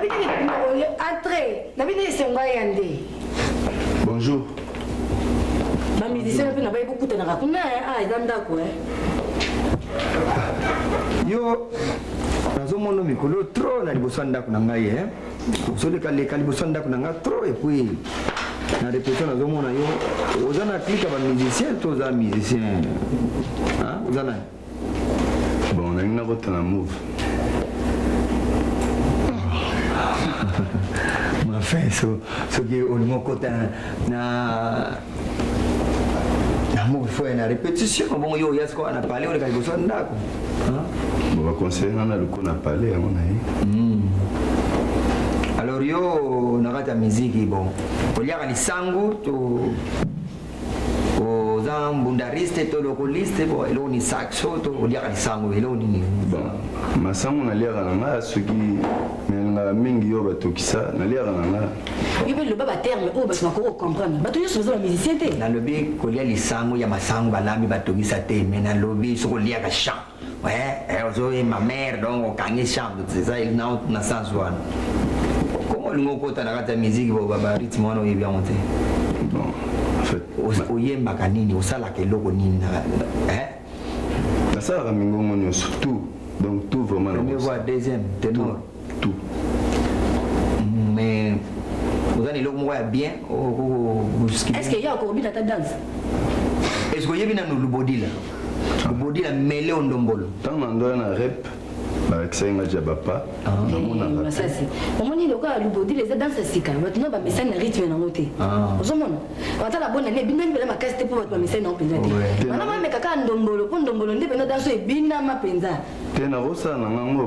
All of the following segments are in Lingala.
Nabi nini entrée. Nabi nini esengo ya nde. Bonjour. Ba musicien mpe na baye bokutanaka kuna ah eza ndako eh. Yo nazomona mikolo trop na liboso ya ndako na ngai eh. Ozolekaleka liboso ya ndako na ngai trop et puis na répétition nazomona yo oza na clique ya ba musicien to oza musicien hein? Oza nani? Bon, nalingi nakota na move. Enfin, so, soki olingi okota na na move fo na répétition bongo yo oya sikoyo na palais oleka liboso ya ndako. Bon, baconseille nga na luko na palais yango na ye. Alors yo na kati ya miziki bon oliaka lisangu to oza mbundariste to lokoliste bon eloko ni saxo to oliaka lisango eloko nini? Bon, masango naliaka na nga soki nalingaka mingi yo batokisa naliaka na nga. Yo mpe loba baterme oyo bato bakoki kocomprendre, bato nyonso baza bamusicien te. Nalobi kolia lisango ya masango balambi batokisa te, mais nalobi soki oliaka champ ozoyemba mare donc okangi champ eza na sens wana. Komo olingi okota na kati ya miziki bo barythme wana oyebi yango te? Bon, en fait, oyembaka nini, osalaka eloko nini? Nasalaka mingongo nyonso tout, donc tout vraiment. Premier voix, deuxième ténor? Tout. Mais oza na eloko moko ya bien? Est ce que ya okobina ata danse? Est ce que oyebi nanu lubodila? Lubodila mele ondombolo. Ntango na ndoya na rep balakisaki nga ja bapa namonaka. Masasi omoni lokola lubodila eza danse ya sika, bato na bamesani na rythme nango te. Ozomona ata na bonane ebinami mpena makasi te mpo bato bamesani nango mpenza te. Wana bameka kaka ndombolo mpo ndombolo nde mpenza danse oyo ebinama mpenza. Te, nakosala na ngango.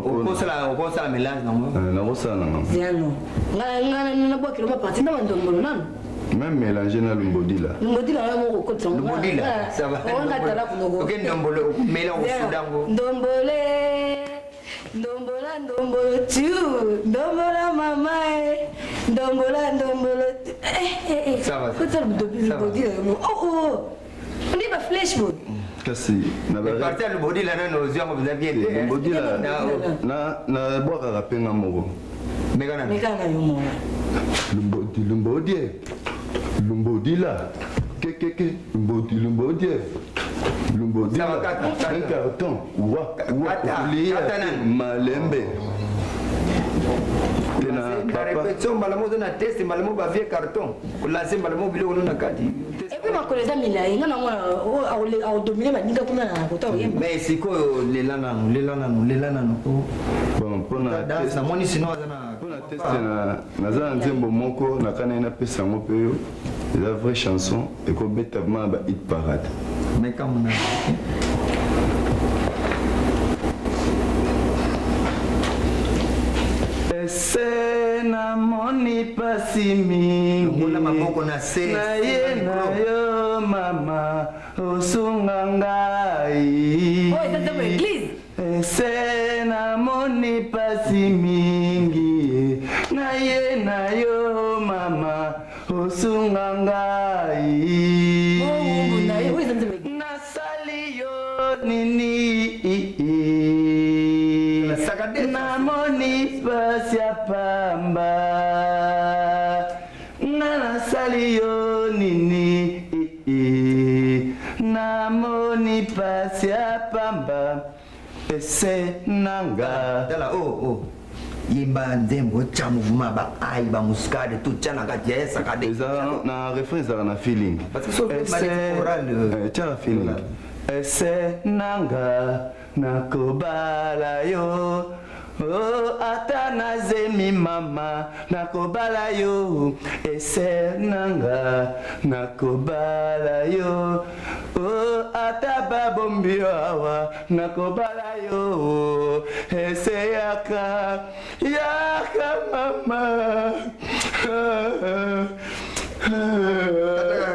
Okosala mélange nango? Nakosala na ngango. Ziano nga nabwakelo maparti na bandombolo nanu. Même mélanger na lumbodila. Lumbodila wana moko okotisa. Lumbodila, ça va. Nga tala kunoko. Oke ndombolo okomela okosudango. Ndombole ndombola ndombolo tu ndombola mama e ndombola ndombolo. Ça va. Kotisa lubodila yo oh oh nde ba flèche boye. Kasi na parti ya lubodila nano ozwi yango mpenza bien te. Lumbodila nabwakaka mpe nga moko. Meka nano. Meka na yo moko. Lumbodi lumbodie lumbodila kekeke lumbodi lumbodie lumbodila un carton wa wa olia malembe. Te na na répétition mbala moko oza na test, mbala moko bavie carton kolase, mbala moko biloko no na kati. Et puis makolo eza milai, nga nango akodomine baninga kuna na kota oyemba. Mais sikoyo lela nanu, lela nanu, lela nanu po Bon, mpona danse namoni sino aza na mpona test naza na nzembo moko nakanai napesa yango mpe yo eza vraie chanson ekobeta vraiment na ba hit parade. Meka mona. Ese namoni pasi mingi. Longola maboko na se. Na ye na yo mama osunga ngai. Oyo eza nzembo église. Ese namoni pasi mingi na ye na yo mama osunga ngai. Owumbu na ye oyo eza nzembo église. Nasali yo nini? Namoni pasi ya pamba nga nasali yo nini? Namoni pasi ya pamba ese nanga. Tala oh oh yemba nzembo tya mouvement ba ai ba muscade tout tya na kati ya sakade. Eza na refrain, ezalaka na feeling. Parce que soki maleti chorale, Tiaka feeling. Ese nanga nakobala yo. Oh, ata nazemi mama nakobala yo. Ese nanga nakobala yo. Oh, ata babombi yo awa nakobala yo. Ese yaka yaka mama.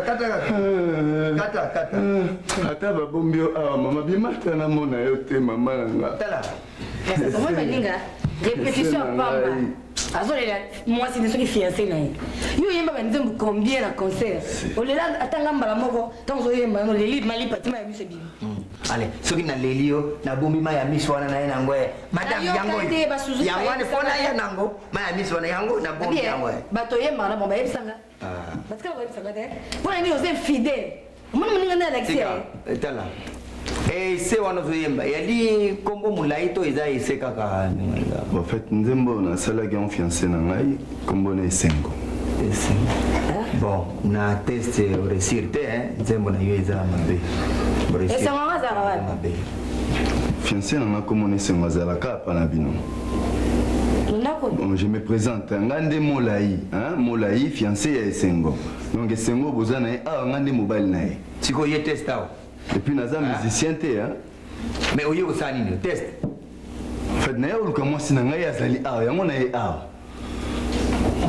Kata kata kata. Ata babombi yo awa mama bimata namona yo te mama na nga. Tala. Omoi baninga répétition ya pamba. Azolela mwasi ne soki fiancé na ye. Yo oyemba banzembo combien na concert? Olela ata nga mbala moko ntango ozoyemba nano oleli malipa ti mai ya miso ebimi. Ale soki naleli yo, nabombi mai ya miso wana na ye nango ye madame. Nayoka yango te, basuzu yango wana bayebisaka mpo na ye te. Nango mai ya miso wana yango nabombi yango ye. Bato oyembaka na bango bayebisanga, batikala koyebisanga te mpo na nini oza infidèle. Omoni moninga nde alakisi ye. Tika tala, ese wana ozoyemba yali nkombo molai to eza ese kaka? En fait, nzembo oyo nasalaki yango fiancé na ngai, nkombo na Esengo. Ese bon, na test oréussir te hein, nzembo na yo eza mabe. Oréussir. Esengo yango azalaka wapi? Mabe. Fiancé na ngai nkombo na Esengo, azalaka apa na bino. Ndako. Bon, je me présente, nga nde Molai, hein? Molai, fiancé ya Esengo. Donc Esengo boza na ye awa, nga nde mobali na ye. Sikoyo ye test awa. Et puis naza musicien te, hein? Mais oye kosala nini test? En fait, naye oluka mwasi na ngai, azali awa, yango na ye awa.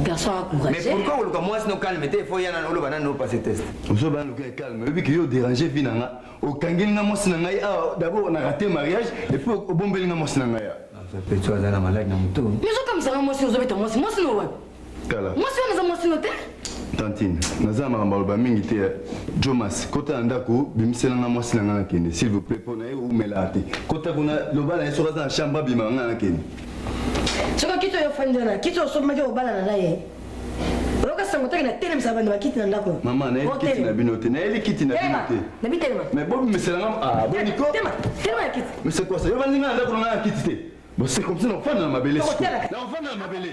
Garçon Mais encouragé. pourquoi oluka mwasi no calme te? Faut ya nano oloba nano opasse test. Ozoba luka calme, oyebi ke yo déranger vie na nga, okangeli nga mwasi na ngai awa. D'abord na raté mariage et puis obombeli nga mwasi na ngai awa. Petit aza na maladi na motu. Mais ozokamisaka mwasi, ozobeta mwasi, mwasi no wapi? Tala. Mwasi wana eza mwasi no te. Tantine, naza na makambo aloba mingi te. Jomas, kota na ndako, bimisela nga mwasi na ngai nakende, s'il vous plaît, mpo na ye oumelaka te. Kota kuna, loba na ye soki aza na chambre, abimaka, ngai nakende. Soki kiti oyo ofandi wana, kiti oyo osombaki obalana na ye, oyoka sango teke natelemisaka bando bakiti na ndako. Mama, nayeli kiti na bino te, nayeli kiti na bino te. Nabi telema. Mais bobimisela nga, ah, boniko. Telema, telema ya kiti. Mais c'est quoi ça? Yo bandi nga na ndako na ngai na kiti te. Bon, c'est comme ça, naofanda na mabele sikoyo. Tokotala. Naofanda na mabele.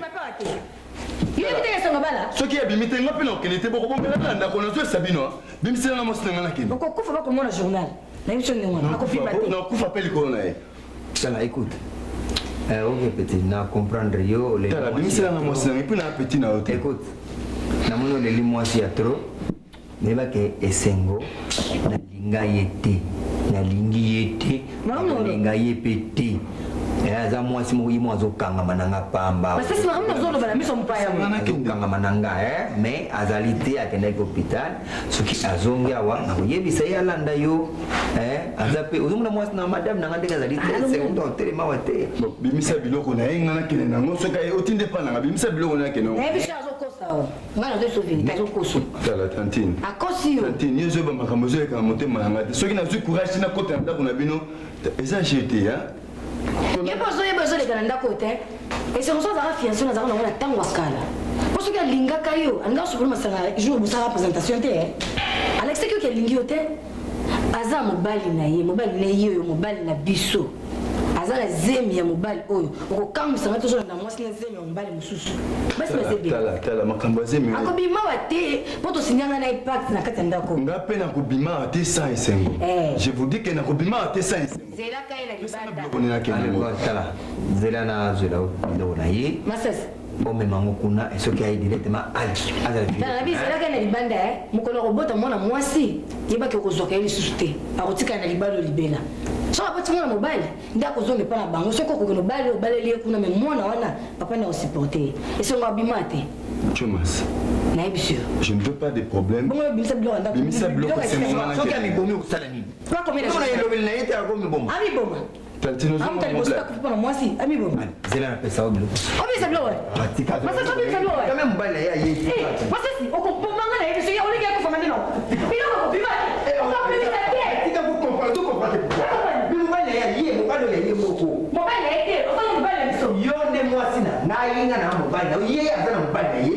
Yo yebi teke songo bala. Soki abimi te, nga mpe nakokende te, bokobombela na ndako. Nazoyesa bino, bimisela nga mwasi na ngai nakende. Okokufa, bakomona journal nayebi so ndenge wana akobima te. Nakokufa mpe likolo na ye. Tala, écoute, ok petit, na comprendre yo, oleli Tala, mwasi bimisela ya nga trop. mwasi na ngai mpe na petit na yo te. Écoute, namoni oleli mwasi ya trop. Nayebake Esengo nalinga ye te, nalingi ye te. Maman. Nalinga ye mpe te. Aza mwasi moko ye mo azokangama na nga pamba. Masasi, makambo nazoloba na miso mopaya. Azokangama na nga, mais azali te, akendaki hôpital. Soki azongi awa, nakoyebisa ye alanda yo. Aza mpe ozomona mwasi na madame na nga ndenge azali te, Esengo moto akotelema awa te. Bon, bimisa biloko na ye, nga nakende nango. Soki aye, otinde mpa nanga, bimisa biloko na nakende nango. Nayebi so azokosa o, ngai nazoyeso vérité, azokosa. Tala, tantine. Akosi yo. Tantine, yo ozoyeba makambo ezoyeka na motema na ngai te. Soki nazwi courage ti nakota na ndako na bino, eza jeu te, hein? Ye mpo ozoyeba ezoleka na ndako te. Esengo so azalaka fiancé, nazalaka nango na ntango ya kala, mpo soki alingaka yo, alingaka sokolo masanga jour bosala présentation te. Alakisaki yoki alingi yo te. Aza mobali na ye, mobali na ye oyo, mobali na biso, aza na zemi ya mobali oyo. Okokambwisanga te, ozolanda mwasi na zemi ya mobali mosusu. Basi baza ebele. Tala, tala, makambo ya zemi oyo. Akobima wa te, mpo tosinyanga na ye pacte na kati ya ndako. Nga mpe nakobima te sans Esengo. Eh. Je vous dis ke nakobima te sans Esengo. Zelaka ye na libanda. Biloko nini nakende Allez, ngo? tala, nzela nazwela biloko na ye. Masasi. Omema yango kuna, soki aye directement, ale azala. Tala, nabi zelaka ye na libanda. Mokolo akobota mwana mwasi, yebaki okozwaka ye lisusu te, akotikala na libala oyo libela. Soki aboti mwana mobali, nde akozonga epa na bango. Soki okokende obali, obaleli ye kuna, mais mwana wana, papa nde akosupporte ye. Esengo abima te. Thomas. Nayebi sûr. Je ne veux pas de problème. Bongo yo bimisa biloko ya ndako. Bimisa biloko, Esengo nga Soki nakende. amibomi, okosala nini? Bakomela. Omona elobeli na ye te, akomiboma. Amiboma. Tantine. Amuta liboso takufi mpona mwasi, amiboma. Zela napesa yo biloko. Obimisa biloko. Masasi, obimisa biloko. Quand même mobali na ye aye. Masasi, okobomanga. Nayebi soki olingi akufama nde noko biloko kobima te, okobimisa te. Tika comprendre, to comprendre pourquoi mais mobali na ye aye, mobali oyo aye moko. Mobali na ye te, osali mobali na biso. Yo nde mwasi na ngai, nga na mobali na ye, aza na mobali na ye.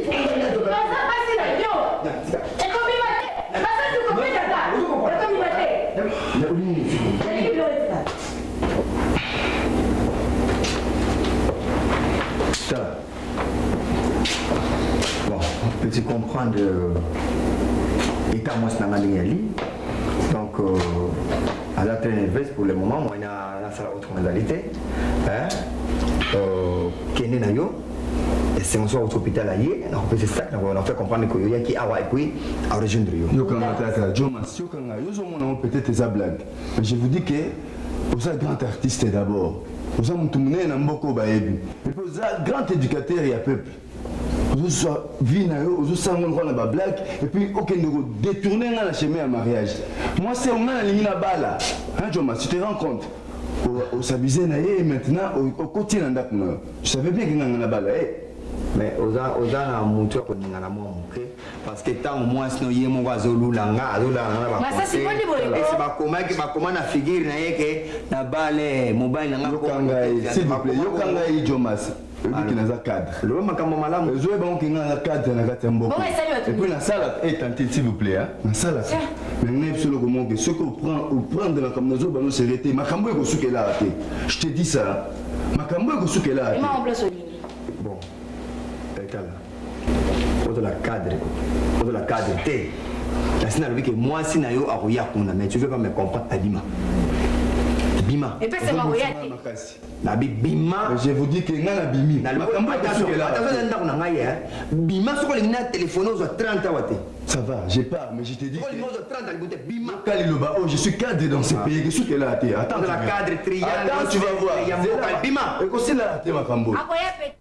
Baza basi na yo, ekobima te. Masasi, okobetaka, ekobima te. Nalingi biloko etika. Tala. Bon, peux-tu comprendre état mwasi na nga ndenge yali? Donc aza très nerveuse pour le moment. Moi nasala autre ezali te, hein? Kende na yo, Esengo so auti hôpital, aye, nakopesa sac, na faire comprendre que yoyaki awa et puis arejoindre yo. Yokanga, tata Jomas, yokanga. Yo ozomona ngo peut-être eza blague, mais je vous dis que oza grand artiste d'abord, oza motu monene na mboka oyo bayebi, et puis oza grand éducateur ya peuple. Ozozwa vie na yo, ozosala ngo lokola na bablague, et puis okende kodétourne nga na chemin ya mariage. Mwasi oyo nga nalingi na bala, hein? Jomas, tu te rends compte, osabise na ye, maintenant okoti na ndako na yo. Je savais bien ke nga na bala ye. Mais oza oza na mutu ya koningana mwa moke parce que ntango mwasi no ye moko azolula nga azolala nga na Masasi, boni boye ko? esi bakomaki bakoma na figure na ye ke na bale mobali na nga Yoka ngai, s'il vous plaît, yoka ngai Jomas. Oyebi ke naza cadre. Loba makambo malamu. Ozoyeba ngo ke ngai naza cadre na kati ya mboka. Bongo esali bato Et puis nasala, eh tantine s'il vous plaît, hein, nasalaka. Mais ngai biso eloko moko ke soki oprendre makambo nazoba no sere te, makambo ekosukelaka te. Je te dis ça. Makambo ekosukelaka te. Ema en place olingi. Bon, tala. Ozala cadre, ozala cadre te. Kasi nalobi ke mwasi na yo akoya kuna, mais tu veux pas me comprendre, abima. Bima. Epesema koya te. Makasi. Nabi bima. Je vous dis que ngai nabimi. Makambo ekosukelaka Attention te. ndako na ngai hein. Bima soki olingi na telefone ozwa 30 awa te. Ça va, j'ai pars, mais je te dis Soki olingi que ozwa 30 alingi te bima. Kaliloba, oh, je suis cadre dans ce pays, qu'est-ce qu'elle a été? Attends, Dans la tu verras. cadre, triangle, Attends, tu vas voir. ya mboka, bima. Ekosila te makambo. Akoya pe.